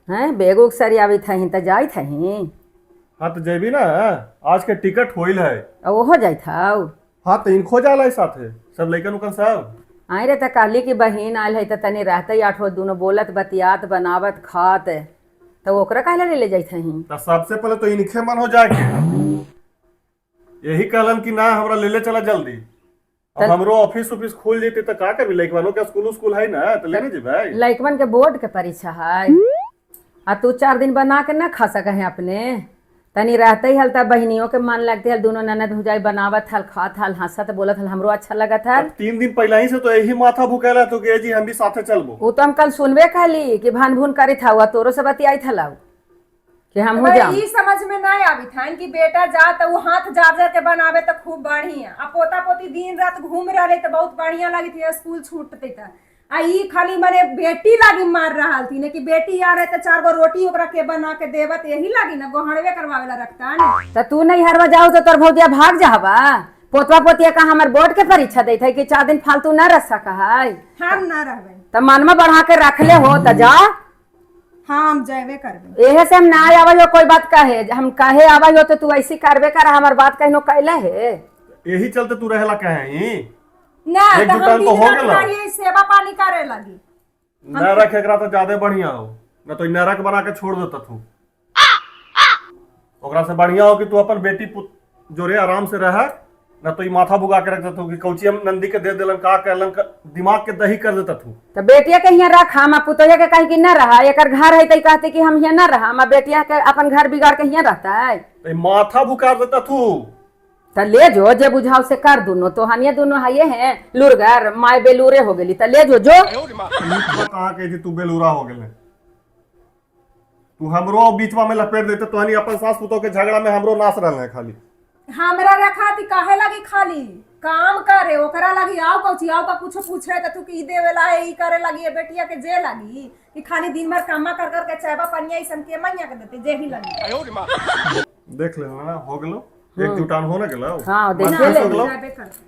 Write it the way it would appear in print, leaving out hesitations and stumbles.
हैं बेग उग सरियावित हहीं त जाइत हहीं। हाँ तो जेबी ना, आज के टिकट होइल है। आ ओहो जाइत हौ? हाँ तो इनको जाला है साथे, सब लइकन उकन सब। आई रे त कहली कि बहिन आयल है त तनी रहते आठो दुनो बोलत बतियात बनावत खात, त ओकरा काहे ला ले जाइत हहीं? तो सबसे पहले तो इनखे मन हो जाके यही कहलन कि ना हमरा ले ले चला जल्दी। अब हमरो ऑफिस उफिस खुल जैते तो का करबी, लइकवानो के स्कूल उस्कूल है ना, तो लेने जेबै। लइकवन के बोर्ड के परीक्षा है आ तू 4 दिन बना के ना खा सके है अपने। तनी रहते हल तब बहनियों के मन लगते हल, दोनों ननद भुजाई बनावत हल, खात हल, हंसत बोलत हल, हमरो अच्छा लगत हल। 3 दिन पहले ही से तो यही माथा भुकेला तो कि जी हम भी साथे चलबो। वो तो हम कल सुनबे कहली कि भान भून करी था, हुआ तोरो से बतियाई थला कि हम हो जाम। ई समझ में ना आवी था कि बेटा जा तो वो हाथ जार जार के बनावे तो खूब बढ़िया, आ पोता पोती दिन रात घूम रहे तो बहुत बढ़िया लगी थी स्कूल छूटते त। आ ई खाली मने बेटी लागी मार रहा थी ने कि बेटी आ रहे तो 4 गो रोटी ओकरा के बना के देवत, यही लागी ना गोहड़वे करवावे ला रखता ने। त तू नहीं हरवा जाओ तो तोर भौजिया भाग जाबा। पोतवा पोतिया का हमर बोर्ड के परीक्षा देत है कि 4 दिन फालतू ना रह सका है। हम ना रहबे। त मनमा बढ़ा के रखले हो त जा। हाँ हम जाबे करबे। एहे से हम ना आवे हो कोई बात कहे, हम कहे आवे हो तो तू ऐसी करबे कर, हमर बात कहनो कैले है। यही चलते तू रहेला कहे ही ना एक तो हम दुकान तो दिन हो रात गेलो। रहिए सेवा पानी करे लगी। ना रखे एकरा तो ज्यादा बढ़िया हो, ना तो नरक बना के छोड़ देता तू। ओकरा से बढ़िया हो कि तू अपन बेटी पुत जोरे आराम से रह, ना तो ई माथा भुगा के रख देता तू कि कौची हम नंदी के दे देलन का कहलन, दिमाग के दही कर देता तू। तो बेटिया के हियां रख, हम पुतोहिया के कही कि ना रहा, एकर घर है तो कहते कि हम हियां ना रहा, हम बेटिया के अपन घर बिगाड़ के हियां रहता है। तो ई माथा भुका देता तू। तो ले जो जे बुझाव से कर दुनो, तो हनिया दुनो हये हैं लुरगर माय बेलूरे हो गेली, तो ले जो जो। कहाँ कही थी तू बेलूरा हो गेले, तू हमरो बीचवा में लपेट देते तो हनी अपन सास पुतोह के झगड़ा में हमरो नाश रहल है खाली। हमरा रखा थी काहे लगी खाली काम करे ओकरा लगी आओ कौची आओ का कुछ पूछे त तू की देवेला है ई करे लगी है बेटिया के जे लगी कि खाली दिन भर कामा कर कर के चायबा पनिया ई सन के मैया के देते जे ही लगी। देख ले ना हो गेलो एक जुटान हो ना गेलो। हाँ, देख मन खुश ले। हो गेलो। जाबे करबे।